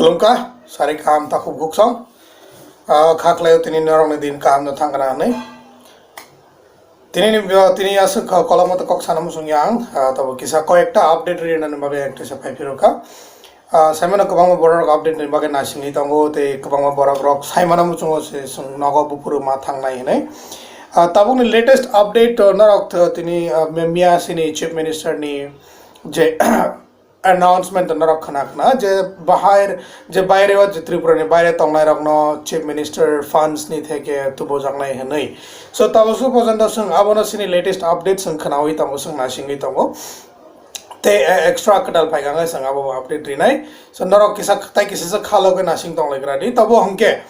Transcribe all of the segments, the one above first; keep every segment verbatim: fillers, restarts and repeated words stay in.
Khulumkha, sari kaham takhuk bukhuk song. Ah, kha khlaio tini norokni din kaham no thang kana hwnwi. Tini ni, ah, tini aswk kha kolokma to kok sana muchung yang, ah, tabo kisa koi ekta update ri nani bagwi ekta sa phai phiro kha. Ah, saimano kwbangma borok rok update ni bagwi nasingwi tongo, tei kwbangma borok rok saimano muchungo se chwng nogo buphuru ma thangnai hwnwi. Ah, tabukni latest update to norok th-, tini, ah, mi-, miya sini Chief Minister ni je announcement norok khna khna je bahai je baire o je Tripura ni baire tongnai rokno Chief Minister funds ni theke tubujaknai hwnwi. So, tabuk su porjonto chwng abono sini latest update chwng khnawi tongo, chwng nasingwi tongo. Tei, eh, extra kwtal phaikha hwnkhe chwng abo update rinai. So, norok kisa, tai kisa se khalogwi nasing tonglaikra di. Tabo hwnkhe,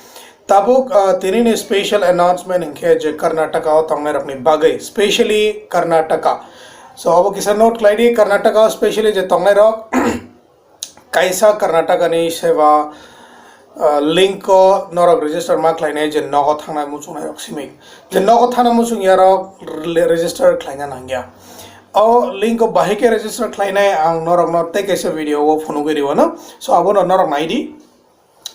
tabuk, ah, tini ni special announcement hwnkhe je Karnataka o tongnai rokni bagwi, specially Karnataka. So, abo kisa note khlai di, Karnataka o specially je tongnai rok, kaisa Karnataka ni seva, ah, link o norok register ma khlainai je nogo thangnai muchungnai rok simi. Je nogo thana muchung yarok re-, register khlaina nangya. O link o bahai khe register khlainai ang norokno tei kaisa video o phunugwi riono. So, abono norok nai di.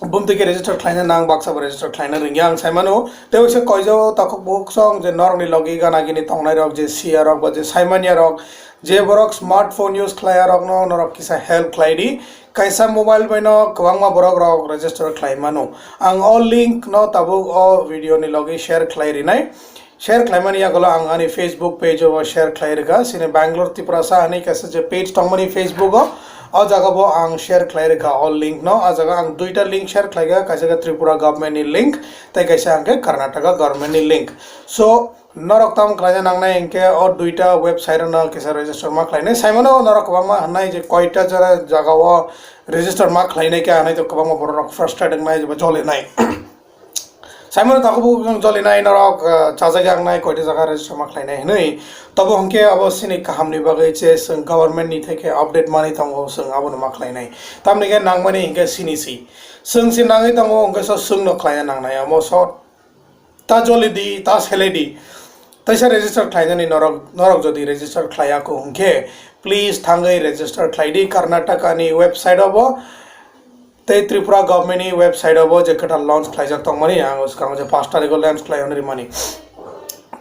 Bumtwi khe register khlaina nang, baksa bo register khlaina rwngya ang saimano. Tei waisa koijo takhuk bukhuk song je norokni logi gana gini tongnai rok, je siya rok ba je saimanya rok, je borok smartphone use khlaiya rokno norok kisa help khlai di. Kaisa mobile bai no kwbangma borok rok register khlai mano. Ang o link no tabuk o video ni logi share khlai rinai. Share khlaimani yagulo ang ani Facebook page o share khlai rwkha. Sini Bangalore Tiprasa hwnwi kaisa je page tongmani Facebook o, o jaga bo ang share khlai rwkha o link no. O jaga ang duita link share khlaikha, kaisa khe Tripura government ni link, tei kaisa hwnkhe Karnataka government ni link. So, norok tamo khlaina nangnai hwnkhe o duita website no kisa register ma khlainai. Saimano norok kwbangma hwnai je koita jora jaga o register ma khlainai khe, hwnwi to kwbangma borok rok frustrated wngnai je bo jolinai. Saimano takhuk bukhuk jolinai norok, ah, chajak yaknai koita jaga register ma khlainai hwnwi. Tobo hwnkhe abo sini kahamni bagwi je chwng government ni theke update manwi tongo, chwng abono ma khlainai. Tamni khe nangmani hwnkhe sini si. Chwng si nangwi tongo hwnkhe so chwngno khlaina nangnai. Amo so ta joli di, ta sele di. Taisa register khlainani norok, norok jodi register khlaiya kho hwnkhe, please thangwi register khlai di Karnataka ni website o bo. Tei Tripura government ni website o bo je kwtal launch khlaijak tongmani, ang swkang je pash tarikh o launch khlai hwnwi rimani.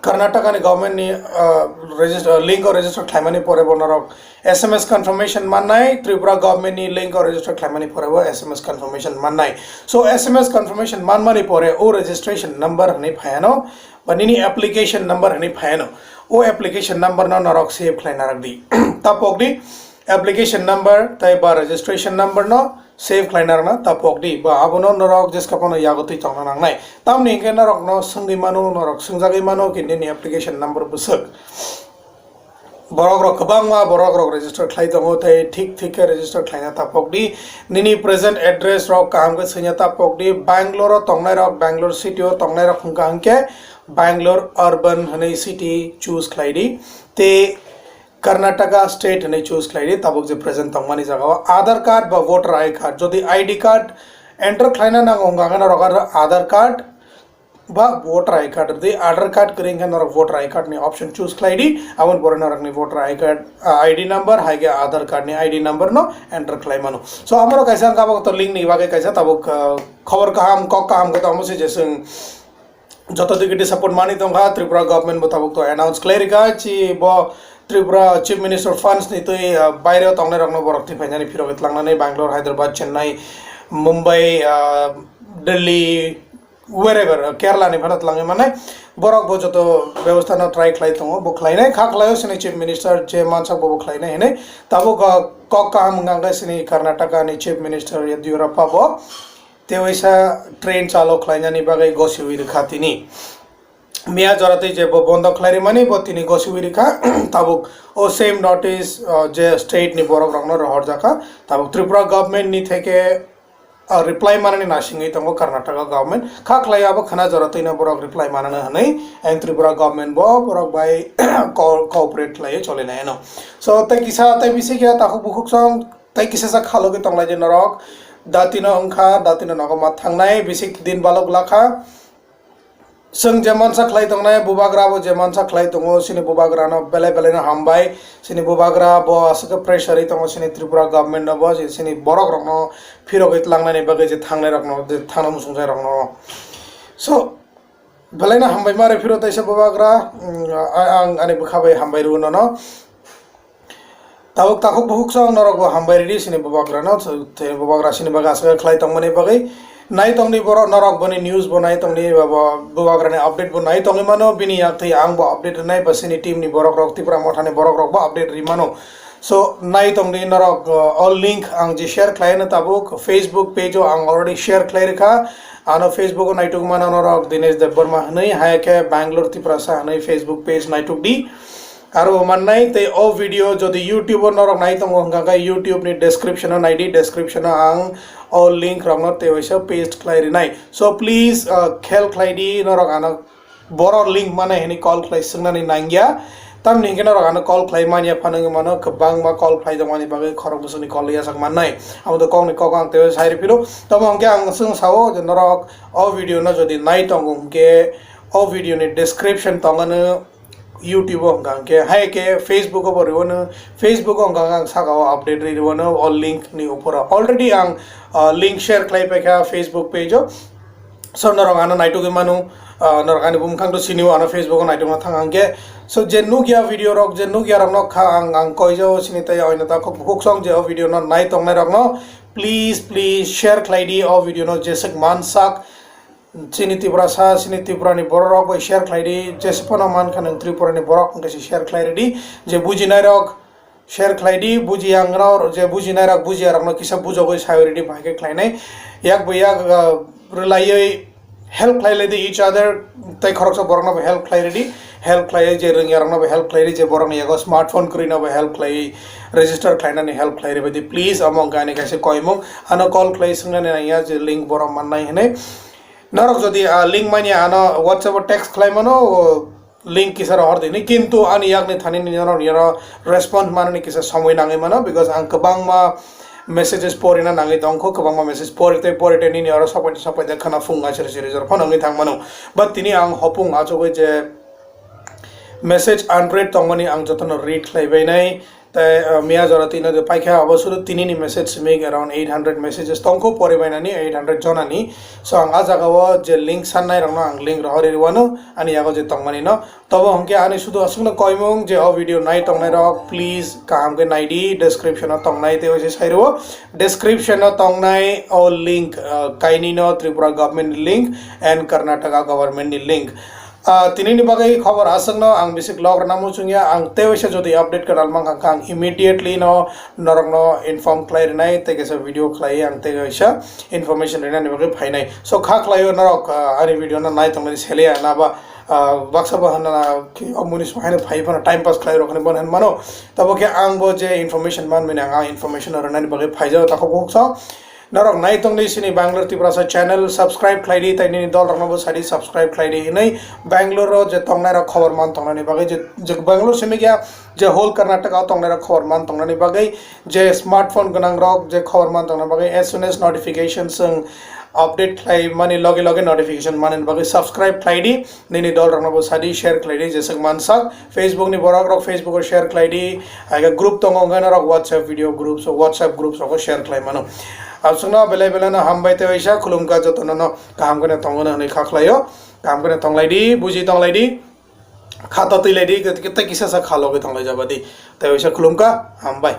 Karnataka ni government ni, ah, register, link o register khlaimani pore bo norok S M S confirmation mannai, Tripura government ni link o register khlaimani pore bo S M S confirmation mannai. So, S M S confirmation manmani pore o registration number hwnwi phaiano, ba nini application number hwnwi phaiano. O application number no norok save khlai narwk di. Tapok di, application number tei ba registration number no save khlai narwkna tapok di, ba abono norok jeska phano yago twi tongna nangnai. Tamni hwnkhe norokno swngwi mano, norok swngjagwi mano, khe nini application number bwswk. Borok rok kwbangma borok rok register khlai tongo, tei thik thik khe register khlaina tapok di. Nini present address rok kaham khe swina tapok di. Bangalore o tongnai rok, Bangalore city o tongnai rok hwnkha hwnkhe Bangalore urban hwnwi city choose khlai di. Tei Karnataka state hwnwi choose khlai di, tabuk je present tongmani jaga o Aadhaar card ba voter I card, jodi I D card enter khlaina nango hwnkha khe norok Aadhaar card ba voter I card rwdi, Aadhaar card kwrwi hwnkhe norok voter I card ni option choose khlai di, aboni pore norokni voter I card, ah, I D number hai khe Aadhaar card ni I D number no enter khlai mano. So, amoro kaisa hwnkha abo to link ni bagwi kaisa tabuk, ah, khobor kaham, kok kaham khe tongmo se je chwng joto dikedi support mani tongkha, Tripura government bo tabuk to announce khlai rikha, chi bo Tripura Chief Minister funds ni twi, ah, baire o tongnai rokno borok twi phainani phirogwi tlangnani Bangalore, Hyderabad, Chennai, Mumbai, ah, Delhi, wherever, ah, Kerala ni phano tlangwi mannai. Borok bo joto bebostha no try khlai tongo, bo khlainai, kha khlaio sini Chief Minister je mansak bo bo khlainai hinwi. Tabuk, ah, kok kaham wngkha khe sini Karnataka ni Chief Minister Yediyurappa bo. Tei waisa train chalo khlainani bagwi gosiwi rwkha tini. Miya jora tei je bo bondo khlai rimani bo tini gosiwi rwkha. Tabuk o same notice, uh, je state ni borok rokno rohorjakha. Tabuk Tripura government ni theke, uh, reply manani nasingwi tongo Karnataka government. Kha khlai abo khana jora twi no borok reply manana hwnwi. And Tripura government bo borok bai co-, cooperate khlaiwi cholinai ano. So tei kisa tei bisi khe takhuk bukhuk song tei kisa sa khalogwi tonglai di norok. Datino wngkha, datino nogo ma thangnai, bisi din balok lakha. Chwng je mansa khlai tongnai, bubagra bo je mansa khlai tongo, chini bubagra no belai belai no hambai. Chini bubagra bo aswk khe pressure ri tongo chini Tripura government no, bo chini borok rok no phirogwi tlangnani bagwi je thangnai rok no, je thangna muchungjai rok no. So, belai no hambai mare phiro taisa bubagra, mm, a-, ang ani bwkha bai hambai rw nono. Tabuk takhuk bukhuk song norok bo hambai ridi sini bubagra no, te bubagra sini baga aswk khlai tongmani bagwi. Nai tongni borok norok boni news bo nai tongni, ba bo bubagra ni update bo nai tongwi mano, bini yak twi ang bo update rinai ba sini team ni borok rok, Tipra Motha ni borok rok bo update ri mano. So nai tongni norok, uh, all link ang je share khlai no tabuk Facebook page o ang already share khlai rikha. Ano Facebook o naituk mano norok Dinesh Debbarma hwnwi, hai khe Bangalore Tiprasa hwnwi Facebook page naituk di. Aro bo mannai tei o video jodi YouTube o norok nai tongo hwnkha khe YouTube ni description o naidi, description o ang o link rokno tei waisa paste khlai rinai. So please, uh, khel khlai di, norok ano boro link manai hwnwi call khlai swngnani nangya. Tamni hwnkhe norok ano call khlai manya phano wngwi mano, kwbangma call khlai tongmani bagwi khorok bwswkni call yachak mannai. Abo to kokni kok ang tei sai rw philo. Tamo hwnkhe ang chwng sao je norok o video no jodi nai tongo hwnkhe o video ni description tongano YouTube o hwnkha hwnkhe, hai khe Facebook o bo rwano, Facebook o hwnkha hwnkhe ang saka o update ri rwano o link ni upor o. Already ang, uh, link share khlai paikha Facebook page o. So norok ano naitugwi mano, uh, norok ani bumkhang to sinio ano Facebook o naitugna thang hwnkhe. So je nukya video rok, je nukya rok no kha ang, ang koijao sini tei oino ta khuk khuk song je o video no nai tongnai rok no please, please share khlai di o video no jeswk mansak. Chini Tiprasa, chini Tripura ni borok rok bai share khlai di, jese phano man kha nwng Tripura ni borok hwnkhe se share khlai ridi, je bujinai rok share khlai di, buji yang rok, je bujinai rok bujiya rok no kisa bujogwi sai ridi, bahai khe khlai nai. Yak bai yak, uh, rwlaiwi help khlai lai di each other, tei khoroksa borok no bo help khlai ridi, help khlai je rwngya rok no bo help khlai di, je borok ni yago smartphone kwrwi no bo help khlai, register khlai nani help khlai ridi, please, amo hwnkhe ani kaisa koimung, ano call khlai swngnani nangya je link borok mannai hwnwi. Norok jodi, ah, link manya ano WhatsApp o text khlai mano, o link kisa rohor dini, kintu ani yakni thani ni norok yaro response manani kisa somoi nangwi mano, because ang kwbangma messages porina nangwi tongkho, kwbangma message pori tei pori tei nini oro sopai sopai de khana phung asiri siri jor phano wngwi thang mano. But tini ang hopung achugwi je message unread tongmani ang jotono read khlai bainai. Tei, uh, miya jora tino de paikha, abo suru tini ni message simi around eight hundred messages tongkho pori bainani, eight hundred jonani. So ang a jaga o je link sannai rokno ang link rohori rwano, ani yago je tongmani no. Tobo hwnkhe ani sudu aswkno koimung je o video nai tongnai rok, please kaham khe nai di, description o tongnai tei waisa sai rwo. Description o tongnai o link, uh, kainwi no Tripura government ni link and Karnataka government ni link. Ah, tini ni bagwi khobor aswkno ang bisi log rwna muchungya, ang tei waisa jodi update kwtal mankha kha ang immediately no norokno inform khlai rwnai tei kaisa video khlai ang tei waisa information rwnani bagwi phainai. So kha khlaio norok, ah, ani video no nai tongmani seleya na ba, ah, baksa ba hwnna na ki o munis haino phai phano time pass khlai rok hinwi bono hinmano. Tabo khe ang bo je information manmani ang, ang information rwnani bagwi phaijao takhuk bukhuk so. Norok nai tongdi sini Bangalore Tiprasa channel subscribe khlai di, tei nini dol rokno bo sadi subscribe khlai di hinwi Bangalore o je tongnai rok khobor man tongnani bagwi je, je Bangalore simi kya je whole Karnataka o tongnai rok khobor man tongnani bagwi je smartphone gwnang rok je khobor man tongnani bagwi as soon as notification chwng update khlai mani loge loge notification manani bagwi subscribe khlai di. Nini dol rokno bo sadi share khlai di, jeswk mansak Facebook ni borok rok Facebook o share khlai di, ai khe group tongo wngkha norok WhatsApp video group, so WhatsApp group rok o share khlai mano. Aswkno belai belai no hambai tei waisa khulumkha jotono no kaham kheno tongo hwnwi kha khlaio, kaham kheno tonglai di, buji tonglai di, kha to twi lai di, tei kisa sa kha logwi tonglai jaba di, tei waisa khulumkha, hambai.